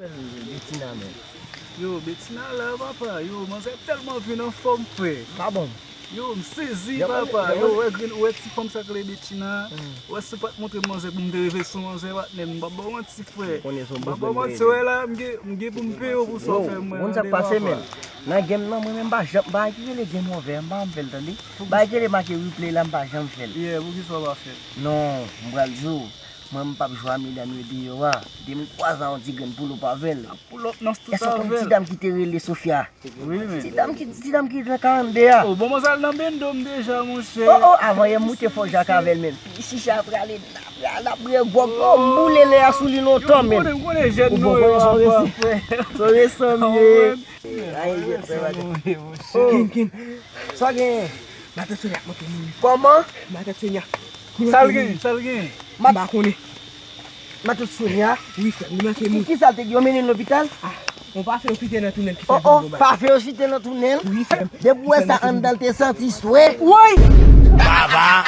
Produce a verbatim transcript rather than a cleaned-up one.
Betina, men. Yo, Betina la, papa. Yo, manzè tèlman vin anfòm, frè. Pa bon. Yo, m sezi, papa. Yo, wè, grenn, wè ti fanm sa k rele Betina. Wè, si w pa t montre m manzè pou m te rive sou manzè, patnè, m p ap ba w manti, frè. M p ap ba w manti, wè la, m gen, m gen pou m peye w pou sa w fè mwen. Konn sa k pase, men. Nan game nan, mwen menm, m pa janm, bagay ki rele game over, m pa janm fè l, tande. Bagay ki rele make replay la, m pa janm fè l. Yeah, poukisa w pa fè l? Non, m pral di w. Mwen, m p ap jwe a medam yo deyò a. Depi m kwaze a yon ti grenn pull up avè l. Pull up nan street avè l. Èske w konn ti dam ki te rele Sofia? Wi, men. Ti dam ki, ti dam ki nan karannde a. Oh, bon, manzè al nan bendo m deja, monchè. Oh, oh, avan yè m moute fò jak avè l, men. Chicha prale, n ap, n ap bwè gwòg. Oh, m boule lè a sou li lontan, men. M konnen, m konnen jèn nou yo, papa. Son resan m ye. Ayi, jèn frè, bagay. Kin, kin. Sa w genyen? Matant Sonia ap manke mouri. Kòman? Matant Sonia. Sa l genyen? Sa l genyen? M pa konnen. Matant Sonia. Wi, frè m, li manke mouri. Ki sa l te gen? Yo mennen l lopital? Ah, yon pafen yo fite nan tounèl ki fè l vin yon bagay. Oh, oh, pafen yo fite nan tounèl? Wi, frè m. Depi w wè sa anndan l te santi swè. Woy! Baba!